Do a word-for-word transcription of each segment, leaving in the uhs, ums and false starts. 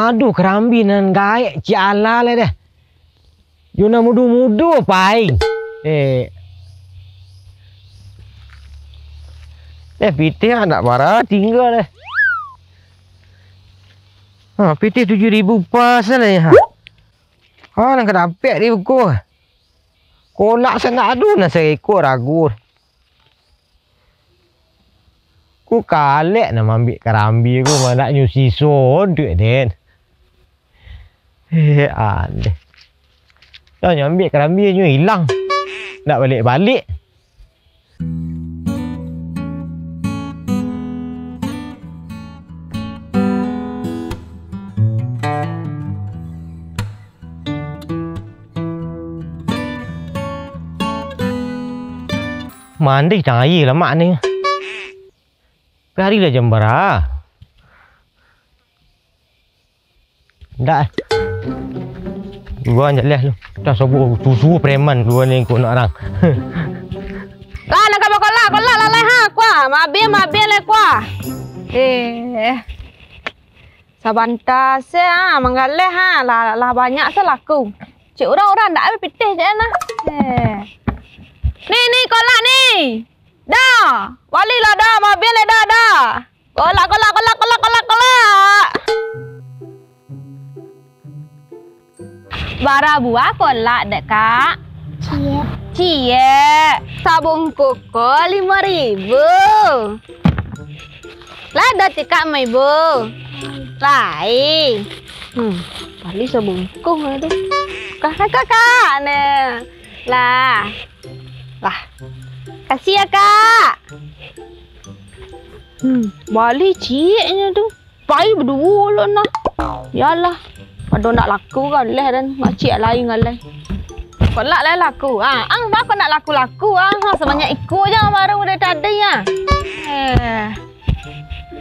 Aduh, karambia nan gaek, ciek alah lai deh. Yo nan mudo-mudo pai. Eh. Eh, pitih anak bara tingga deh. Ha, pitih tujuah ribu pas lah, ha. Ha, nan ka dapek di buku. Kolak sanak adu nan sarekor agur. Ku kalek nan mambik karambia ku, mandak nyo siso duit den. Eh, aneh. Dah nyo ambik karambia nyo ilang. Ndak balik-balik. Mandi tang aia lamak ni. Pari lah jam bara? Ndak. Gua anjak leh lu. Dah sobo susu preman gua ni kok nak rang. Lah, nak ka bakolak, kolak lah, lah, ha, kuah. Mabih, mabih lah, kuah. Eh. Sabanta se, ha, manggaleh, ha. Lah, lah banyak se laku. Cik urang-urang ndak habis pitih je nah. Eh. Ni, ni, kolak ni. Dah. Balilah dah, mabih lah dah, dah. Kolak, kolak, kolak, kolak, kolak, kolak. Bara buah kolak dek, Kak? Ciek. Ciek. Sabungkuih ko limo ribu. Lah ado tikak ma ibu? Lai. Hmm, bali sabungkuih lah tu. Kak, kak, kak, kak, nah. Lah. Lah. Kasih ya, Kak. Hmm, bali cieknyo tu. Pai baduo lo nah. Yalah. Pado ndak laku galeh den, ngacik lai galeh. Kolak lai laku. Ah, ang bako ndak laku-laku ah. Ha, sabanyak iko je baru dari tadi ah. Eh.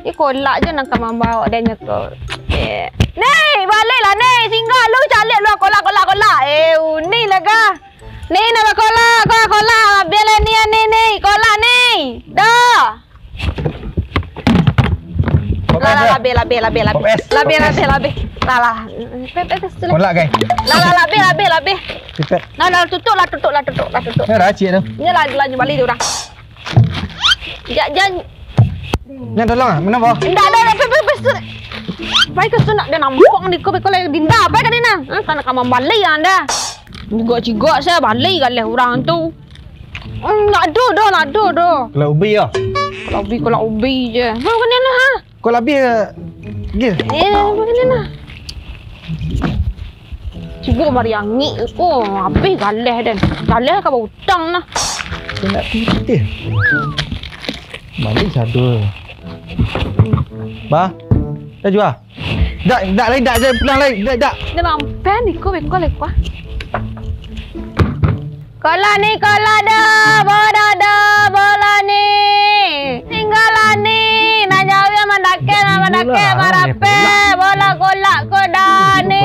Ni kolak je nan ka mambaok den nyo ko. Eh. Ni, baliklah ni. Singgah lu caliak lu kolak, kolak, kolak. Eh, uni lah kah? Ni nak bakolak, kolak, kolak. Bialah ni, ni, ni. Kolak ni. Dah. Lah, lah, labih, labih, labih, labih. Labih, labih, labih. Lah, lah. Pep, pep, pep, sudah. Kolak, guys. Lah, lah, labih, labih, labih. Pipet. Lah, lah, tutup lah, tutup lah, tutup lah, tutup. Ni racik tu. Ni lah, lah, bali tu dah. Jak, jan. Nak tolong ah? Mana, boh? Ndak, ndak, ndak, pep, pep, pep, sudah. Pai ka sudah, dah nampak ni, kau, kau lagi dinda, pai ka dina. Ha, kana ka mambali anda. Cigok-cigok saya bali galeh urang tu. Hmm, nak ado doh, nak ado doh. Kolak ubi yo. Kolak ubi, kolak ubi je. Nah, bukan ni lah, ha? Kolak ubi, eh, gil. Eh, bukan ni lah. Cubo mari angik ko, habis galeh den. Galeh ka bautang nah. Kau nak pitih. Mandi sado. Bah, dah jua. Dak, dak lai, dak, dak pulang lai, dak, dak. Dia lampen, iko, iko, iko. Kolak ni, kolak dah, bodoh dah, bola ni. Tinggal lah ni, nak jauh yang mandakek, nak mandakek, bola lah, marape, bola kolak ko dah ni.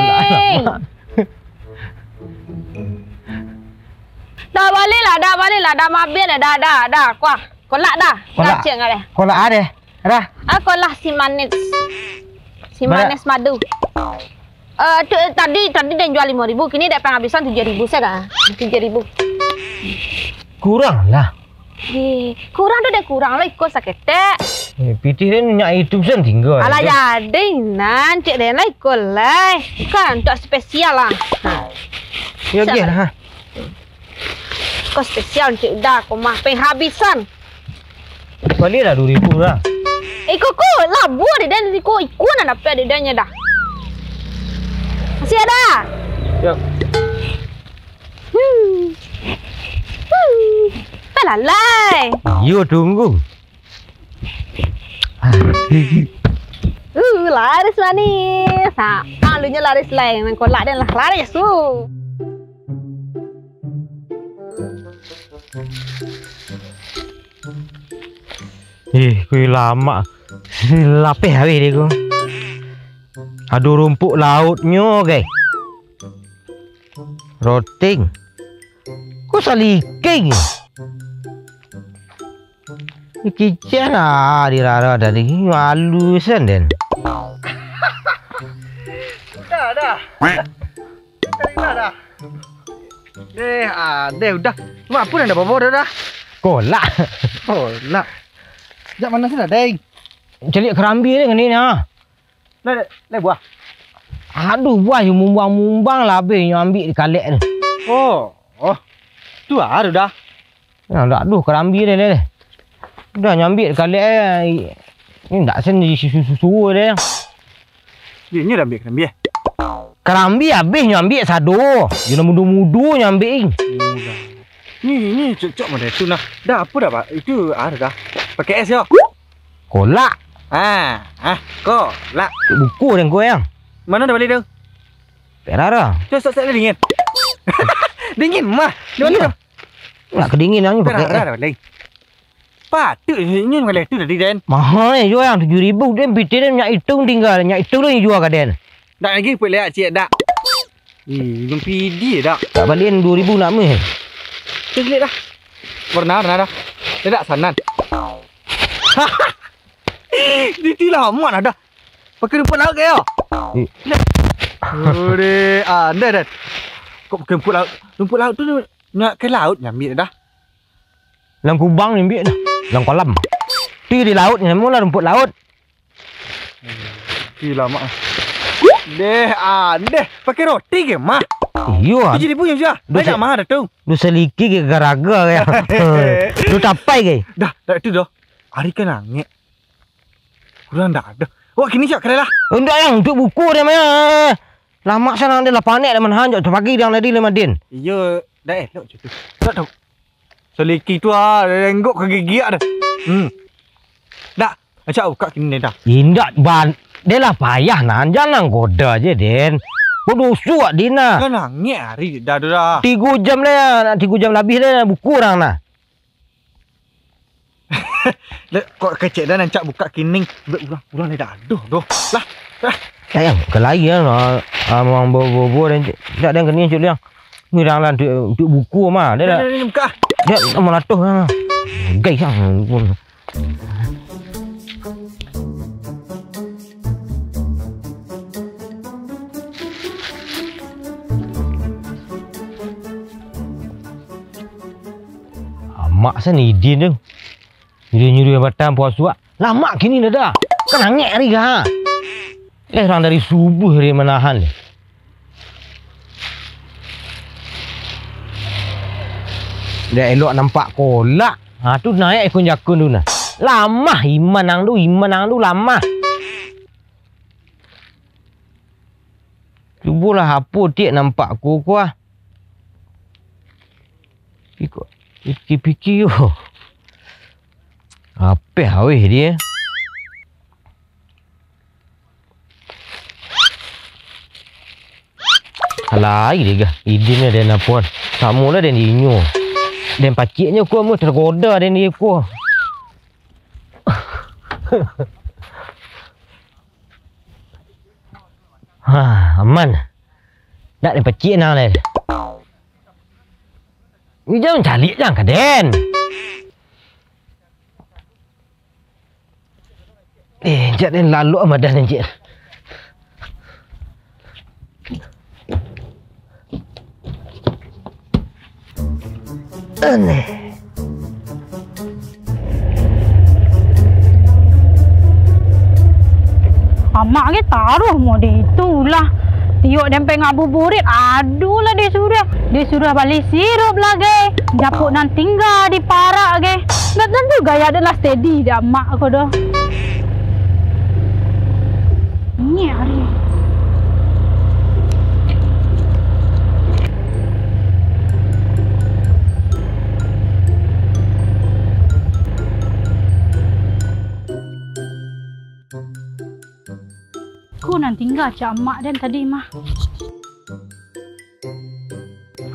Dah balik lah, dah balik lah, dah mabih lah, dah, dah, dah, kuah. Kolak dah, kolak. Ngacik nggak deh? Kolak ada. Dah. Ah, kolak si manis. Si manis madu. Eh, tu, eh, tadi, tadi den jual limo ribu, kini dek pangabisan tujuah ribu saja. Tujuah ribu. Kurang lah. Eh, kurang tu dek kurang lah, iko saketek. Eh, pitih den nyak itu sen tinggal. Alah, jadi nan, cek den lah iko lah. Kan, untuk spesial lah. Nah. Ya, siap. Lah. Ko spesial, Encik Uda, ko mah penghabisan. Balilah dua ribu lah. Iko ko labuah di den, iko, iko nan dapek di den dah. Masih ada? Ya. Hmm. Hmm. Alalai. Yo, tunggu. Uh, laris manis. Ha, alunyo laris lai. Nan kolak den lah laris tu. Eh, kui lamak. Lapeh habis dia ku. Ado rumput lautnyo, guys. Roting. Ko saliking. Kicen ah, dirara tadi. Halusan den. Dah. Dah, dah. Eh, ah, deh, udah. Cuma apa dah, dah bawa dah, dah. Kolak. Kolak. Jak mano sudah, Deng? Caliak karambia deh ngini nah. Nah, deh, leh buah. Aduh, buah yo mumbang-mumbang lah abih nyo ambiak di kalek tu. Oh, oh. Tu aru dah. Nah, dak aduh karambia deh, deh. Udah nyo ambiak di kalek eh. Ini dak sen di susu-susu deh. Dia nyo dah ambiak karambia. Karambia abih nyo ambiak sado. Yo nan mudo-mudo nyo ambiak. Ni, ni cocok model tu nah. Dah apa dah, Pak? Itu aru dah. Pakai es yo. Kolak. Ah, ah, kolak. Buku deh kau yang. Mano dah bali tu? Perak dah. Tu sok-sok dingin. Dingin mah. Di mana tu? Nak kedinginan ni pakai. Perak dah bali. Patut inyo bali tu tadi, Den. Mahal eh, jual yang tujuh ribu, Den. Pitih, Den, minyak itung tinggal. Minyak itung tu yang jual ka Den. Dak lagi pun lihat cik dak. Ih, belum pidi dak. Tak balian dua ribu nak meh. Terus lihat dah. Pernah, pernah dah. Dia dak sanan. Ditilah amat dah. Pakai rumput laut ke yo? Eh. Ore, ah, dah, dah. Kok pakai rumput laut? Rumput laut tu nak ke laut nyambi dah. Lang kubang nyambi dah. Lang kolam. Ti di laut nyamu lah rumput laut. Ti lama. Deh, ah, deh. Pakai roti ke mah? Iyo. Tujuh ribu yang sudah. Banyak mah dah tu. Duo saliki ke garaga ya. Duo tapai ke? Dah, dah tu dah. Hari kan angek. Kurang dak ado. Wak kini siap kadai lah. Indak yang untuak buku dia mah. Lamak sana dia lah panek dah manahan jak pagi dang tadi lima din. Iyo, dak elok je tu. Dak tau. Saliki tu ah, lenggok ka gigiak dah. Hmm. Dak, acak buka kini dah. Indak ban. Dia lah payah nan, jangan goda je den. Kau dusuk dina. Kan angek hari dah tu dah. Tigo jam lah ya, nak tigo jam labih dah buku orang nah. Dek, kok kecek dah rancak buka kining. Dek, urang, urang lai dak ado doh. Lah, lah. Sayang, kalai ya, ah, ah, mamang bobo-bobo dan cak, cak dan kening cak liang. Mirang lah untuk, untuk buku mah. Dah, dah, dah. Dah, dah, buka. Dah, malatuh lah. Guys, ah, ampun. Amak san idin tu. Nyuruah-nyuruah batang puasuak. Lamak kini dah. Kan angek hari ga. Eh, urang dari subuh hari manahan. Dah elok nampak kolak. Ha, tu naik ikun jakun tu nah. Lamah iman ang tu, iman ang tu lamah. Cubolah apo tiak nampak ko ko ah. Piko-, piki-piki yo. Apeh aweh dia. Alai deh gah, idin den apuan. Samo lah den inyo. Den paciknyo ko amuah tergoda den di ko. Ha, aman. Nak den pacik nang lai. Ijau caliak jang ka den. Eh, jak den lalok madah den cik. Aneh. Amak ge taruh mode itulah. Tiok dempeng ngabuburit, aduh lah disuruah. Disuruah bali sirup lah ge. Japuk nan tingga di parak ge. Ndak tentu gaya den lah steady dek amak ko doh. Nyiak ari. Ko nan tingga cak amak den tadi mah.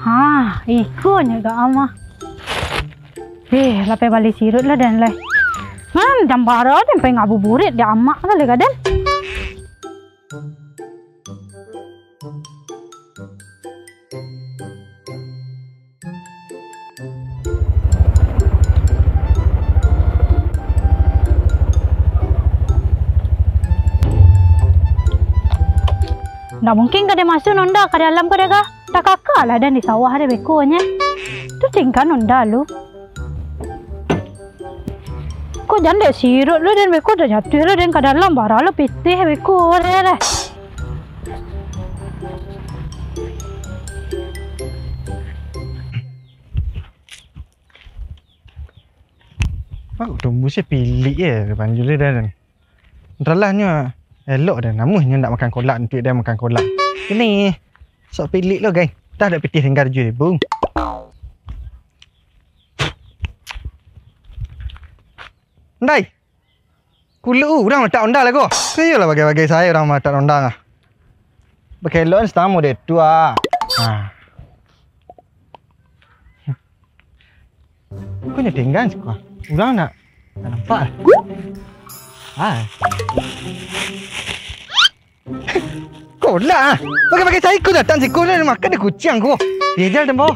Ha, iko nyo gak mah. Eh, lapeh bali siruik lah den lai. Nan jambara den pai ngabuburit di amak lah lai ka den. Ndak mungkin ka den masuak onda ka dalam ko deh, Ga. Takakak lah den di sawah deh beko nyo. Tu tingkan onda lu. Ko jan dek siruik lu den beko, dah jatuah lu den ka dalam, bara lu pitih beko deh, deh. Wah, tumbuah si pilik je, panjul dia dah. Entahlah nyo elok dah, namuah nyo ndak makan kolak, nanti dia makan kolak. Ini, sok pilik lo, guys. Dah dak pitih tinggal je, bung. Ndai. Kuluak urang maletak onda lagu. Iyolah bagai-bagai sae urang maletak onda ah. Bakelok setamo dek tu ah. Ha. Kok nyo tinggan siko? Urang nak, nak nampak lah. Ha. Kolak ah. Bagai-bagai sae ko datang siko lah makan dek kuciang ko. Bejal tempo.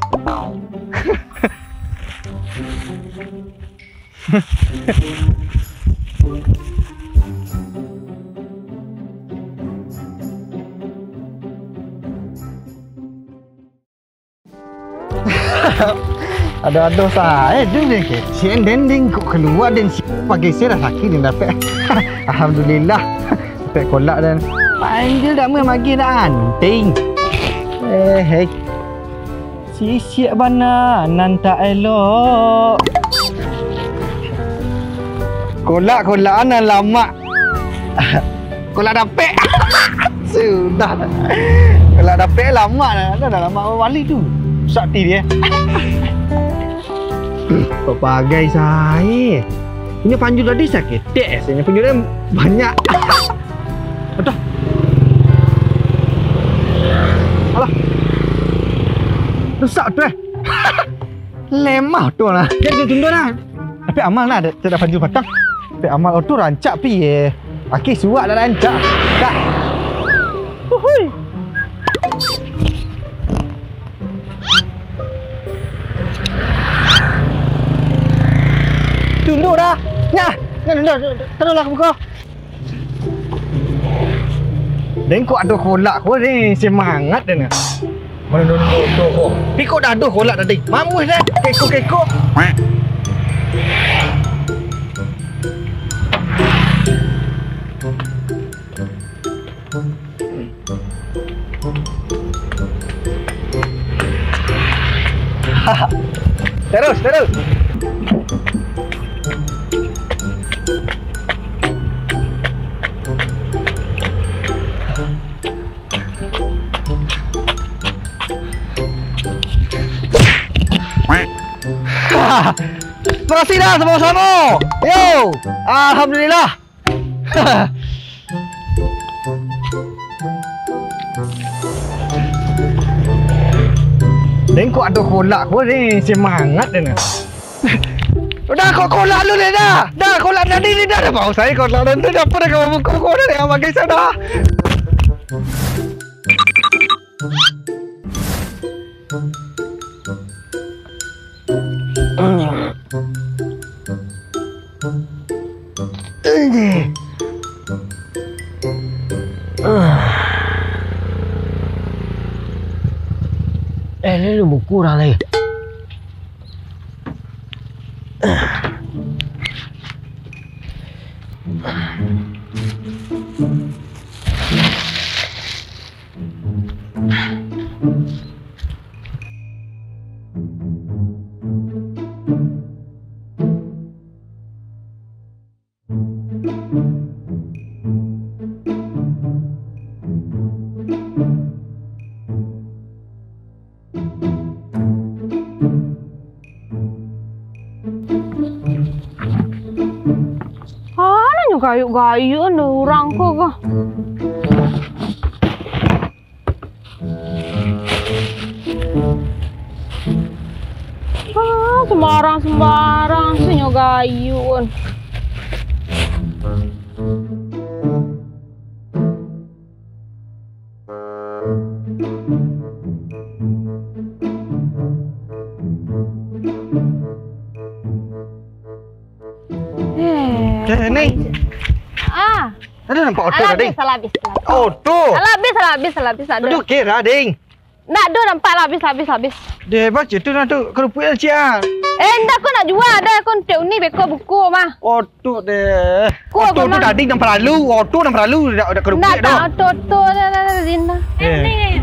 Ado-ado sae tu den kecek, den, den kok kalua, den si pagai se rasaki den dapek. Alhamdulillah. Dapek kolak den. Panjul dak meh magih dak anting. Eh, hei. Sisiak bana nan tak elok. Kolak-kolakan nan lamak. Kolak dapek. Sudah. Kolak dapek lamak lah. Dah, dah lamak bali tu. Sakti dia. Papagai sae. Punyo panjul tadi saketek, punyo dia banyak. Aduh. Alah. Rusak tu eh. Lemah tu lah. Dia tu tunduk lah. Tapi amal lah, ada, tak ada panjul batang. Tapi amal tu rancak pi eh. Aki suak dah rancak. Dah. Uhui. Tunduk dah. Nah, nah, nah, nah, taruhlah ka muko. Den kok ado kolak ko, den semangat den. Mano dulu tu ko? Pi kok dah ado kolak tadi. Mamuah dah. Keko-keko. Terus, terus. Berhasil dah sama-sama. Yo, alhamdulillah. Den kok ado kolak ko ni, semangat den. Udah kok kolak lu ni dah. Dah kolak tadi ni dah, dah bau sae kolak dan tu dah pernah kau buka kau dah dengan pakai sana. Eh, lalu buku urang lai. Ah, nyo gayuak-gayuak ni urang ko, ko. Ah, sembarang-sembarang se nyo gayuak. Eh, Nek. Ah. Tadi nampak oto Alah, tadi. Habis, alah, habis, alah, habis. Oto. Alah, habis, alah, habis, alah, habis, alah, Tadi dah. Oke lah, ding. Ndak ado nampak lah, habis, habis, habis. Deh, baca tu nah tu, kerupuk yang cian. Eh, ndak, aku nak jual, ada aku untuk ni beko buku mah. Oto deh. Ku Oto apa, tu Mang? Tadi yang perlu, oto yang perlu, dak, dak kerupuk Ndak, dah. Tak oto-oto dah, dah, dah, Zin dah. Eh, Eh. Nin.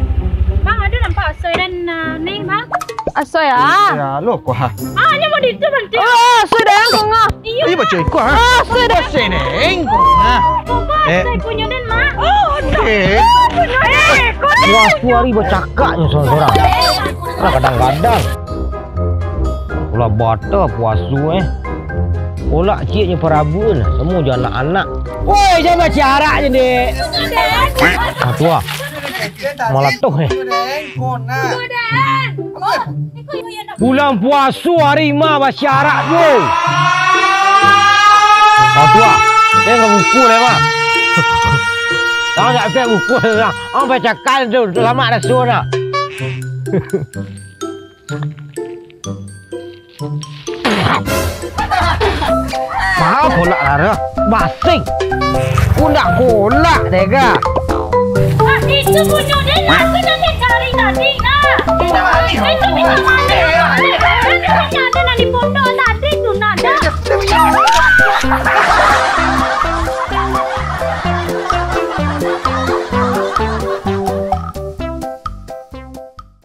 Bang, ada nampak Asoy dan, ah, ni, Bang? Asoy, ah. Ya, lo kok, ha. Ah, ni mau di itu, Bang. Oh, Asoy dah, kok ngah. Iya. Iya, baca ikut, ha. Oh, Asoy dah. Baca, Neng. Nah. Oh, Bang, Eh. Asoy punya dan, Mak. Oh, Eh. Punya, eh, kau Wah, tu hari bercakapnya sorang-sorang. Lah kadang-kadang. Lah bata puaso, eh. Olak cieknyo parabuan, samo jo anak-anak. Woi, jan bacarak je, Dek. Ah, tu ah. Malah toh, eh. Bulan puaso hari ma bacarak tu. Ah, tu ah. Dia ka buku deh, mah. Tahu tak, buku dah. Ang bacakal tu, selamat dah suruh dah. Maaf, kolak Lara. Basing. Undak kolak, Dega. Ah, itu punya dia lah. Aku dah cari tadi, nah. Itu minta maaf.